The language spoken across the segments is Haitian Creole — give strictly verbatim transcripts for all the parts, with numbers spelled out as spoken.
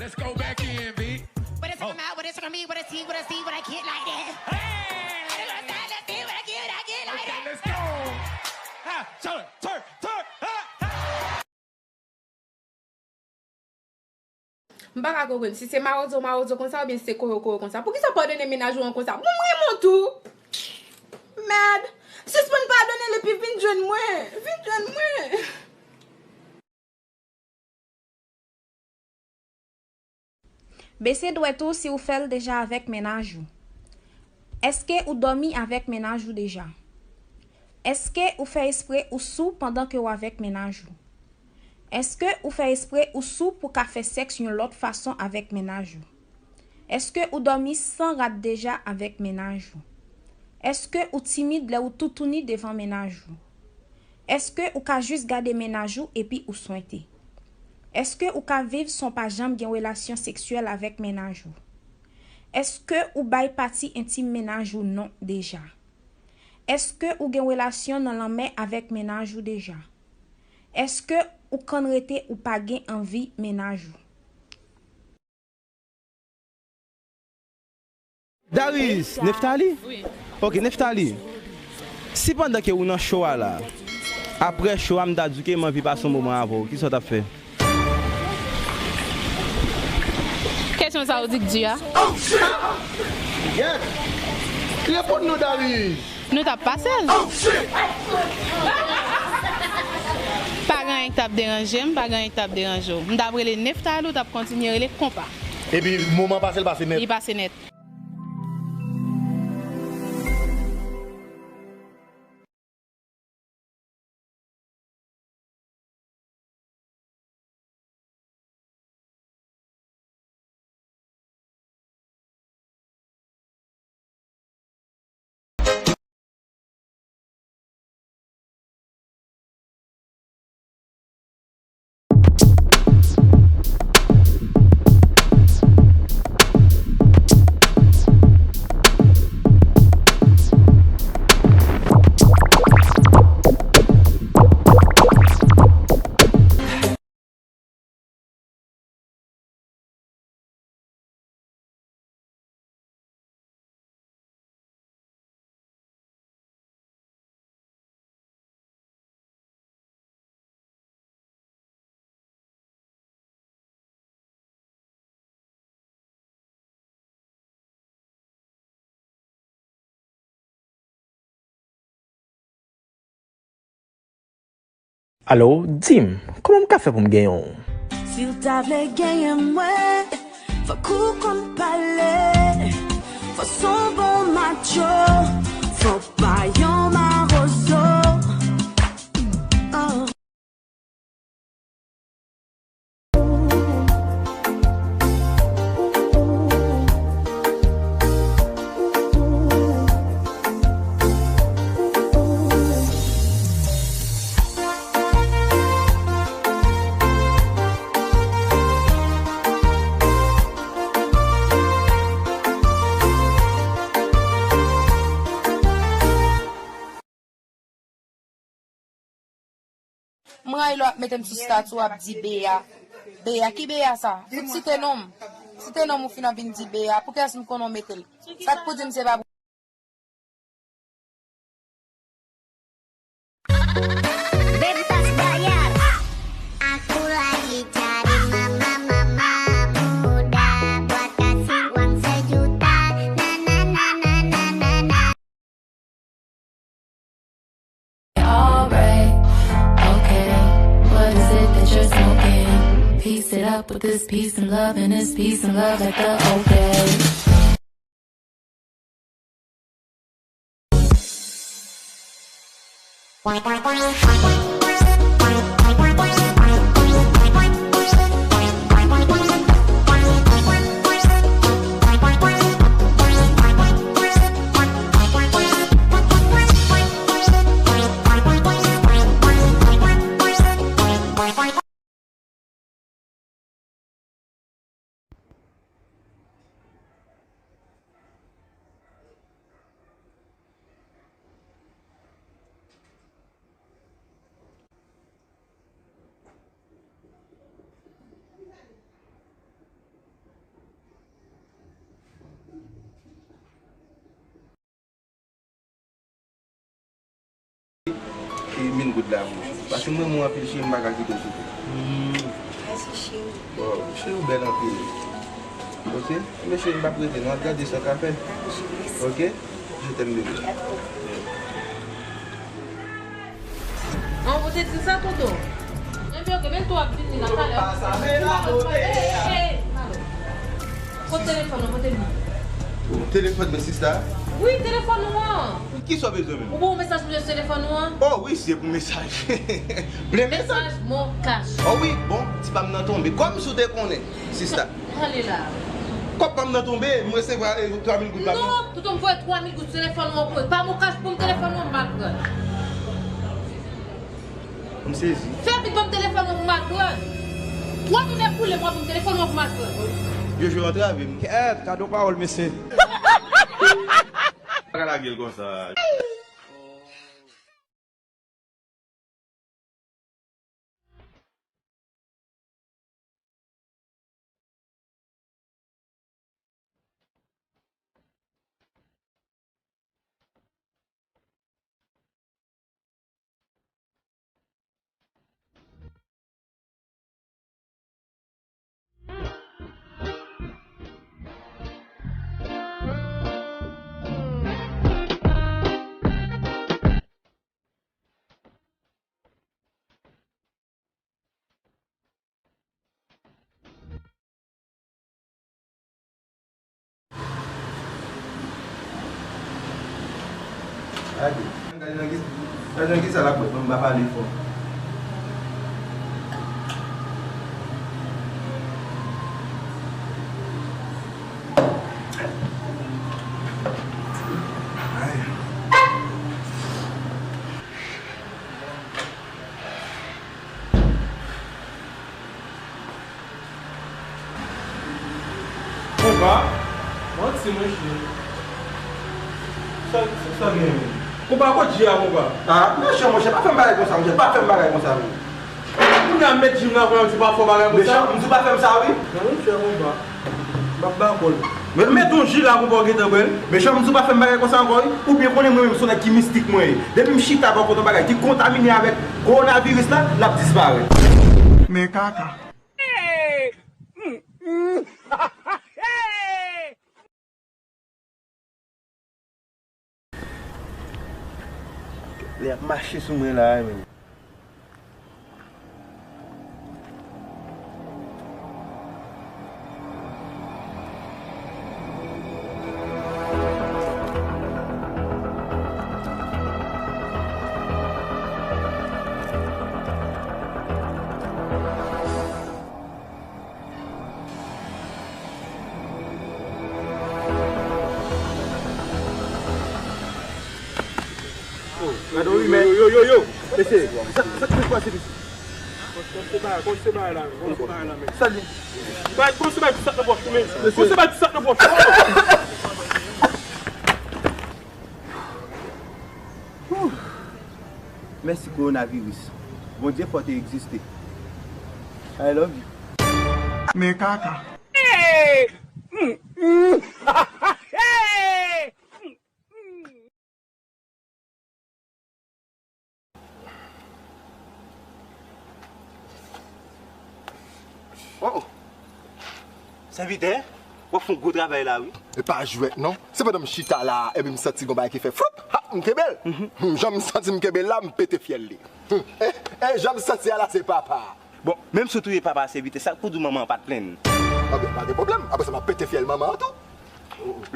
Let's go back in, B. What is it about? What is it gonna be? What is he? What is he? What I get like that? Hey! What is it? Let's see what I get, what I get like that. Okay, let's go. Ha! Turn, turn, turn. Ha! Ha! M pa ka konprann si se mawozo mawozo konsa oubyen si se koyo koyo konsa. Poukisa w padone mennaj ou an konsa? Bon, m renmen w tou. Mèd. Sispann padone l epi vin jwenn mwen. Vin jwenn mwen. Bese dwèt ou si ou fè l deja avèk mennaj ou. Èske ou dòmi avèk mennaj ou deja? Èske ou fè espre ou sou pandan ke w avèk mennaj ou? Èske ou fè espre ou sou pou ka fè sèks yon lòt fason avèk mennaj ou? Èske ou dòmi san rad deja avèk mennaj ou? Èske ou timid lè ou toutouni devan mennaj ou? Èske ou ka jis gade mennaj ou epi ou swente? Èske ou ka viv san w pa janm gen relasyon seksyèl avèk mennaj ou? Èske ou bay pati entim mennaj ou non deja? Èske ou gen relasyon nan lanmè avèk mennaj ou deja? Èske ou konn rete ou pa gen anvi mennaj ou? Darius, Neftali? Wi. Ok, Neftali. Si pandan ke ou nan show a la, apre show a m ta di w ke m anvi pase yon moman avè w, kisa w t ap fè? Kesyon sa ou di k di a? Yèt! Reponn nou, Darius! Nou t ap pase l. Pa gen anyen k t ap deranje m, pa gen anyen k t ap deranje w. M t ap rele Neftali, ou t ap kontinye rele konpa. Epi moman pase l pase nèt. Li pase nèt. Alo, di m, kòman m ka fè pou m genyen w? Si w ta vle genyen mwen, fòk ou konn pale. Fò s on bon macho, fò w pa yon mawozo. Oh. M rayi lè w ap mete m sou stati w ap di Bea. Bea, ki Bea sa? Fout site non m. Site non m ou fin ap vin di Bea. Pou kiyès m konnen w mete l? Sa k pou di m se pa pou Baby, pass dèyè. Aku lagi cari mama, mama muda buat kasih uang sejuta. Na, na, na, na, na, na, na. Alright, okay. What is it that you're smoking? Piece it up with this peace and love, and this peace and love at the okay. Labouch. Paske m renmen w anpil, cheri, m pa ka kite w sou kou. Mèsi, cheri. Bon, cheri, ou bèl anpil. Ok? Ebyen, cheri, m p ap rete non, ap gade sa w ka fè. Ok? Je t'aime, bébé. An, ou te di sa, tonton? Ebyen, ok, men tou ap vini la talè. Ey, ey, alo. Kot telefòn nan, kote l ye? Telefòn mwen, sista? Wi, telefòn ou an. Kisa w bezwen menm? Ou ba yon mesaj pou telefòn ou an? Oh wi, se pou mesaj. Ple mesaj? Mesaj Moncash. Oh wi, bon, ti pa m nan tonbe. Kòmsi w te konnen, sista. Ale la. Kòb pa m nan tonbe, m resevwa, eh, twa mil goud pa m nan. Non, tonton, m voye twa mil goud sou telefòn ou an pou ou. Pa Moncash pou m telefòn ou an, m pa pran. M sezi. Fè vit ban m telefòn ou pou m al pran. Twa jounen koule, m ap ban m telefòn ou an pou m al pran. Jojo antrave m. Kèt, gade yon pawòl, mesye. Pa ka lage l konsa. Gade, gade nan ki, gade nan kisa l ap bwè, ban m pa pale fò. Ay. Konpa, manti, monchè. Sa, sa, sa gen menm? Konpa, kot je a, konpa? Ah, monchè, monchè, pa fè m bagay konsa, monchè, pa fè m bagay konsa, menm. Kounye a m met je m nan, kounye a m di pa fè w bagay konsa. Mechan, m di w pa fè m sa, wi. Non, monchè, konpa. M ap ba kòl. Men, met yon je la pou w gentan pran l. Mechan, m di w pa fè m bagay konsa ankò, wi. Ou byen konnen mwen menm se yon nèg ki mistik mwen ye. Depi m chita bò kote yon bagay ki kontamine avèk kowonaviris la, l ap disparèt. Men kaka. Li ap mache sou mwen la, wi, men. Yo, yo, yo, yo, yo. Mesye, sa, sa k pase, mesye? Kòmanse bagay, kòmanse bagay la, kòmanse bagay la, men. Sa li? Bay, kòmanse bagay ti sak nan pòch ou, men. Mesye. Kòmanse bagay ti sak nan pòch ou. Mèsi, kowonaviris. Bondye fò te egziste. I love you. Men kaka. Oh, oh. Sèvitè, w ap fè yon gwo travay la, wi. E pa jwèt, non. Se pandan m chita la, epi m santi gon bagay ki fè floup! Ha! M kenbe l! Hmm, jan m santi m kenbe l la, m pete fyèl li. Hmm. E, e, jan m santi a la, se papa. Bon, menm si w touye papa a sèvitè, sa k pou di w manman an pa t plenn? Anben, pa gen pwoblèm. Apre sa, m ap pete fyèl manman an tou.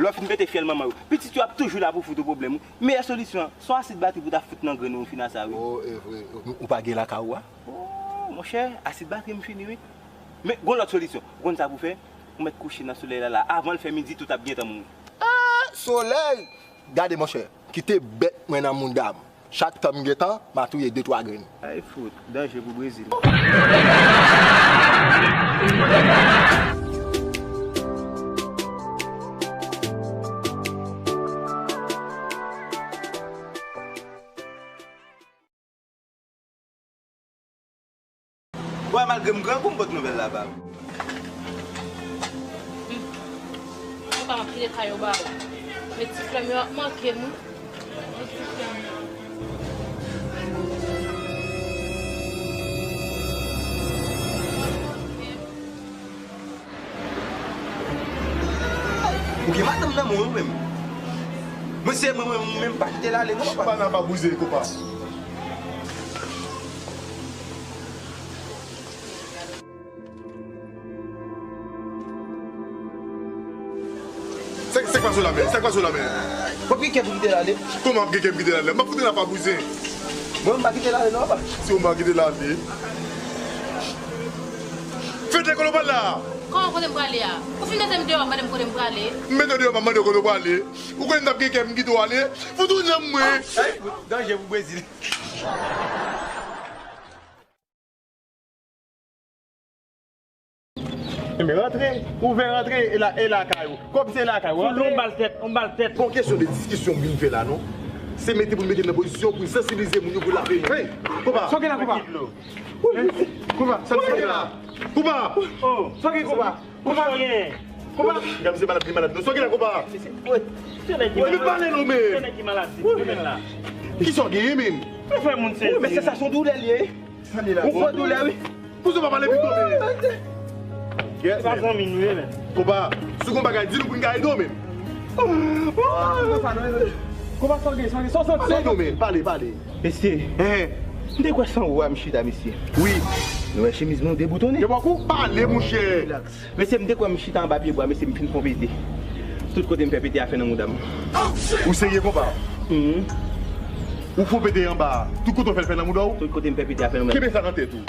Lè w fin pete fyèl manman yo, pitit yo ap toujou la pou fout ou pwoblèm, wi. Meyè solisyon an, se yon asid batri pou w ta fout nan grenn ou, ou fin a sa, wi. Oh, e vre. Ou, ou pa gen lakay ou a? Oh, monchè, asid batri m fini, wi. Men, gon lòt solisyon. Ou konn sa pou w fè? Ou mèt kouche nan solèy la, la. Avan l fè midi, tout ap gentan mouri. Ah, solèy! Gade, monchè, kite bèt mwen nan mouda m. Chak tan m gen tan, m a touye de twa grenn. Ay fout, danje pou Brezil. Bòy, malgre m grangou, m pot nouvèl la ba ou. Hmm. Ou pa m ap kite kay yo ba ou. Men ti flè m yo ap manke m, wi. Men ti flè m yo. Ou gen madanm nan men w menm. Mwen se mwen, mwen, mwen menm pa kite l ale non, papa. Bana pa bouze, konpa. Sa, sa k pase w la menm? Sa k pase w la menm? W ap gen kè pou kite l ale? Kòman w ap gen kè pou kite l ale? M ap fout nan pa bouzen. Mwen, m pa kite l ale non, papa. Si w pa kite l ale. Fede, kote w pral la? Kòman kote m prale a? Ou fin mete m deyò, mande m kote m prale? M mete w deyò, m ap mande w kote w prale. Ou konnen m t ap gen kè pou m kite w ale? Fout ou nan mwen. Ay, danje pou Brezil. Men rantre, ouvè rantre, e la, e lakay ou. Kòm se lakay ou, rantre. Yon bal tèt, yon bal tèt. Bon, kesyon de diskisyon m vin fè la, non. Se mete pou n mete n nan pozisyon pou n sansibilize moun yo pou lave men. Hey, konpa. Sa w gen la, konpa? Konpa, sa w gen la? Konpa. Oh, sa w gen, konpa? Konpa. Konpa. Gade, se malad, li malad. Non, sa w gen la, konpa? Wi, men pale non, men. Se nèg ki malad, se nèg ki malad. Kisa w genyen, men? Ou fè moun sezi. Wi, men se sa, se yon doulè l ye. Ou fè doulè, wi. Pousa w pa pale pito, men. Yes, man. Se pa zanmi nou ye, men. Konpa, si w gon bagay, di nou pou n ka ede w, men. Konpa, sa w gen, sa w gen, sa w santi? Pale non, men, pale, pale. Mesye, m te kwè se anwo a m chita, mesye. Wi. Nou wè chemiz mwen deboutonnen. Gen bòkou? Pale, monchè. Relax. Mesye, m te kwè m chita anba pye bwa, mesye, m fin fon pete. Tout kote m fè pete a fè nan mouda m. Ou serye, konpa? Mhm. Ou fon pete anba a, tout kote w fè l fè nan mouda w? Tout kote m fè pete a fè nan mouda m. Kenbe sa nan tèt ou.